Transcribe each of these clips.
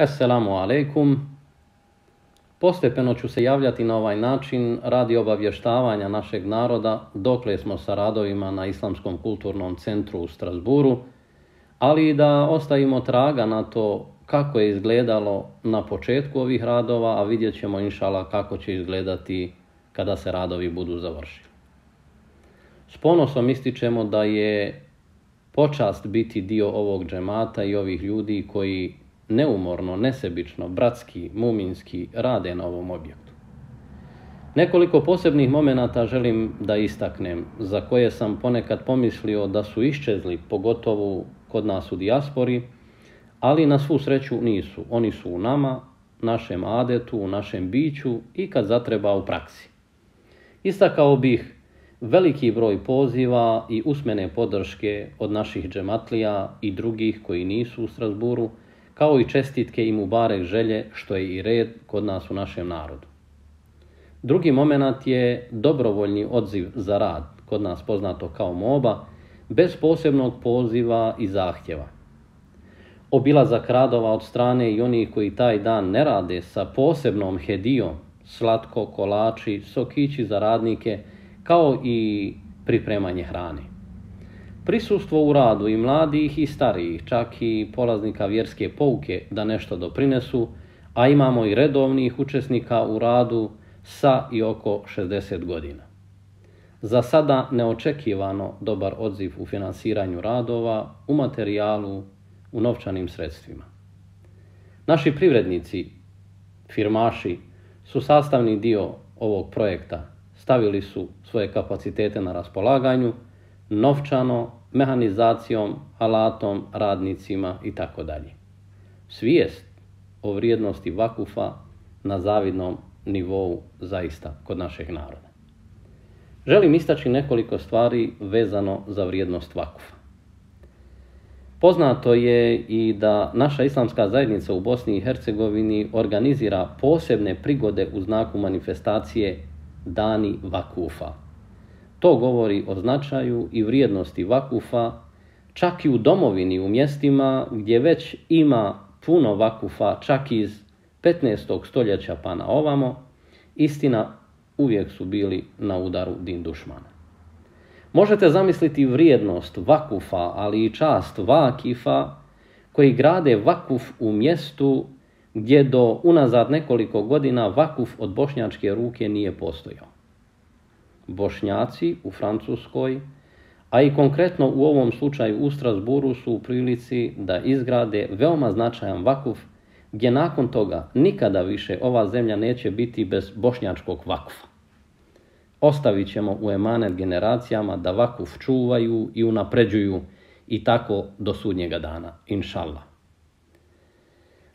Assalamu alaikum. Postepeno ću se javljati na ovaj način radi obavještavanja našeg naroda dokle smo sa radovima na Islamskom kulturnom centru u Strasbourgu, ali i da ostavimo traga na to kako je izgledalo na početku ovih radova, a vidjet ćemo inšala kako će izgledati kada se radovi budu završili. S ponosom ističemo da je počast biti dio ovog džemata i ovih ljudi koji neumorno, nesebično, bratski, muminski rade na ovom objektu. Nekoliko posebnih momenata želim da istaknem, za koje sam ponekad pomislio da su iščezli, pogotovo kod nas u dijaspori, ali na svu sreću nisu. Oni su u nama, našem adetu, u našem biću i kad zatreba u praksi. Istakao bih veliki broj poziva i usmene podrške od naših džematlija i drugih koji nisu u Strasbourgu, kao i čestitke i mubarek želje, što je i red kod nas u našem narodu. Drugi moment je dobrovoljni odziv za rad, kod nas poznato kao moba, bez posebnog poziva i zahtjeva. Obilazak radova od strane i onih koji taj dan ne rade sa posebnom hedijom, slatko, kolači, sokići za radnike, kao i pripremanje hrane. Prisustvo u radu i mladih i starijih, čak i polaznika vjerske pouke da nešto doprinesu, a imamo i redovnih učesnika u radu sa i oko 60 godina. Za sada neočekivano dobar odziv u finansiranju radova, u materijalu, u novčanim sredstvima. Naši privrednici, firmaši, su sastavni dio ovog projekta. Stavili su svoje kapacitete na raspolaganju, novčano, mehanizacijom, alatom, radnicima itd. Svijest o vrijednosti vakufa na zavidnom nivou zaista kod našeg naroda. Želim istaći nekoliko stvari vezano za vrijednost vakufa. Poznato je i da naša islamska zajednica u Bosni i Hercegovini organizira posebne prigode u znaku manifestacije Dani vakufa. To govori o značaju i vrijednosti vakufa, čak i u domovini, u mjestima gdje već ima puno vakufa, čak iz 15. stoljeća pa na ovamo. Istina, uvijek su bili na udaru din dušmana. Možete zamisliti vrijednost vakufa, ali i čast vakifa koji grade vakuf u mjestu gdje do unazad nekoliko godina vakuf od bošnjačke ruke nije postojao. Bošnjaci u Francuskoj, a i konkretno u ovom slučaju u Strasbourgu, su u prilici da izgrade veoma značajan vakuf gdje nakon toga nikada više ova zemlja neće biti bez bošnjačkog vakufa. Ostavit ćemo u emanet generacijama da vakuf čuvaju i unapređuju i tako do sudnjega dana, inšallah.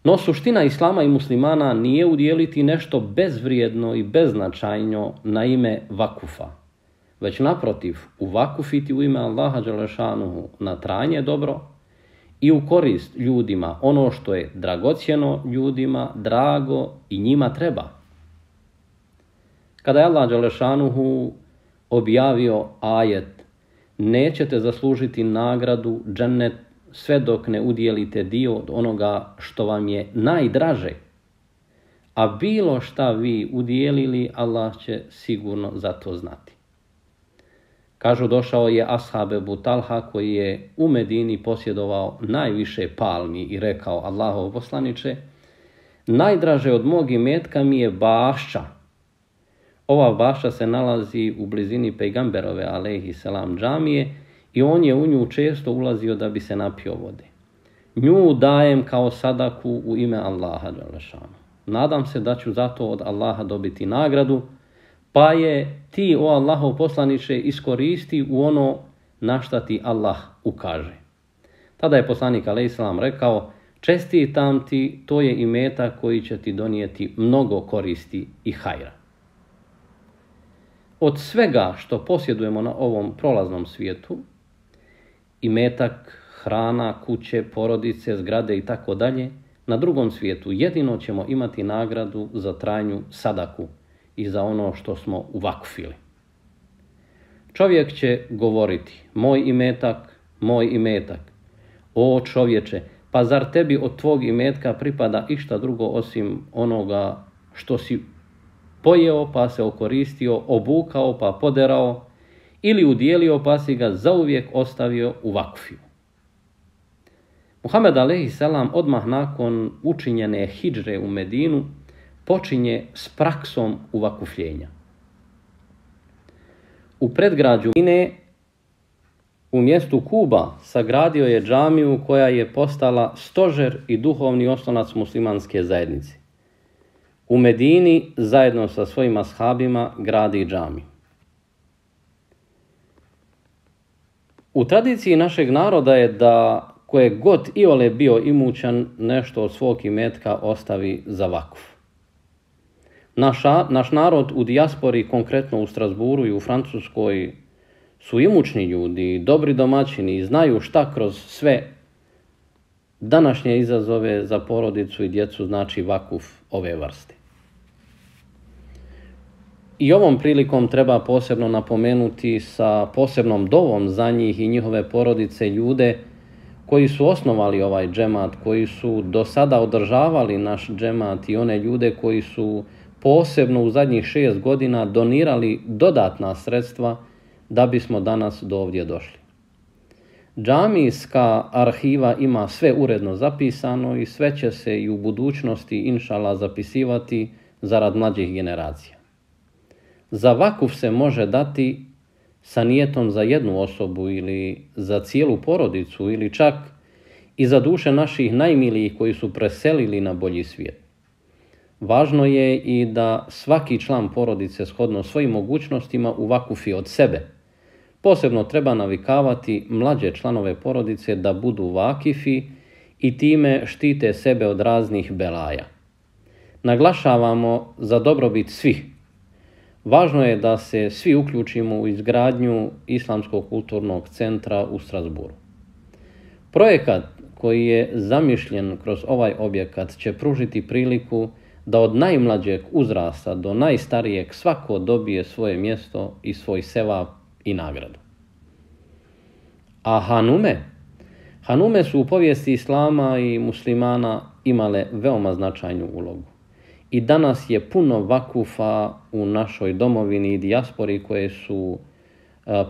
No suština islama i muslimana nije udijeliti nešto bezvrijedno i beznačajno na ime vakufa, već naprotiv uvakufiti u ime Allaha dželešanuhu na trajanje dobro i u korist ljudima ono što je dragocjeno ljudima, drago i njima treba. Kada je Allah dželešanuhu objavio ajet nećete zaslužiti nagradu džennet sve dok ne udjelite dio od onoga što vam je najdraže, a bilo šta vi udjelili, Allah će sigurno za to znati. Kažu, došao je ashab Ebu Talha koji je u Medini posjedovao najviše palmi i rekao: Allahov poslaniče, najdraže od mog imetka mi je bašča. Ova bašča se nalazi u blizini pejgamberove alejhi selam džamije i on je u nju često ulazio da bi se napio vode. Nju dajem kao sadaku u ime Allaha dželešanu. Nadam se da ću zato od Allaha dobiti nagradu, pa je ti, o Allahov poslaniče, iskoristi u ono na šta ti Allah ukaže. Tada je poslanik alejhi selam rekao: čestitam ti, to je imetak koji će ti donijeti mnogo koristi i hajra. Od svega što posjedujemo na ovom prolaznom svijetu, imetak, hrana, kuće, porodice, zgrade i tako dalje, na drugom svijetu jedino ćemo imati nagradu za trajnju sadaku i za ono što smo uvakufili. Čovjek će govoriti: moj imetak, moj imetak. O čovječe, pa zar tebi od tvog imetka pripada išta drugo osim onoga što si pojeo pa se okoristio, obukao pa poderao ili udjelio pa si ga zauvijek ostavio u vakufiju. Muhammed a.s. odmah nakon učinjene hidžre u Medinu počinje s praksom uvakufljenja. U predgrađu Medine u mjestu Kuba sagradio je džamiju koja je postala stožer i duhovni oslonac muslimanske zajednice. U Medini zajedno sa svojim ashabima gradi džamiju. U tradiciji našeg naroda je da koje god iole bio imućan nešto od svog imetka ostavi za vakuf. Naš narod u dijaspori, konkretno u Strasburu i u Francuskoj, su imućni ljudi, dobri domaćini i znaju šta kroz sve današnje izazove za porodicu i djecu znači vakuf ove vrste. I ovom prilikom treba posebno napomenuti sa posebnom dovom za njih i njihove porodice ljude koji su osnovali ovaj džemat, koji su do sada održavali naš džemat i one ljude koji su posebno u zadnjih 6 godina donirali dodatna sredstva da bismo danas do ovdje došli. Džamijska arhiva ima sve uredno zapisano i sve će se i u budućnosti inšallah zapisivati zarad mlađih generacija. Za vakuf se može dati sa nijetom za jednu osobu ili za cijelu porodicu ili čak i za duše naših najmilijih koji su preselili na bolji svijet. Važno je i da svaki član porodice shodno svojim mogućnostima uvakufi od sebe. Posebno treba navikavati mlađe članove porodice da budu vakifi i time štite sebe od raznih belaja. Naglašavamo za dobrobit svih. Važno je da se svi uključimo u izgradnju Islamskog kulturnog centra u Strasburu. Projekat koji je zamišljen kroz ovaj objekat će pružiti priliku da od najmlađeg uzrasta do najstarijeg svako dobije svoje mjesto i svoj sevap i nagradu. A Hanume su u povijesti islama i muslimana imale veoma značajnu ulogu. I danas je puno vakufa u našoj domovini i dijaspori koje su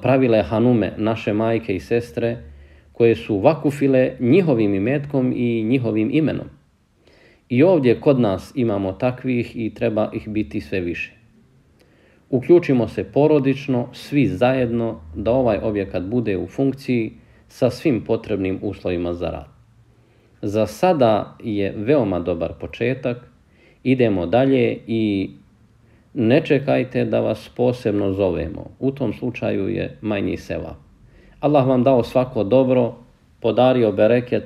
pravile hanume, naše majke i sestre, koje su vakufile njihovim imetkom i njihovim imenom. I ovdje kod nas imamo takvih i treba ih biti sve više. Uključimo se porodično, svi zajedno, da ovaj objekat bude u funkciji sa svim potrebnim uslovima za rad. Za sada je veoma dobar početak, idemo dalje i ne čekajte da vas posebno zovemo. U tom slučaju je manji sevap. Allah vam dao svako dobro, podario bereket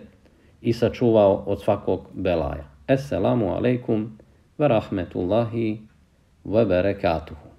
i sačuvao od svakog belaja. Assalamu alaikum wa rahmetullahi wa barakatuhu.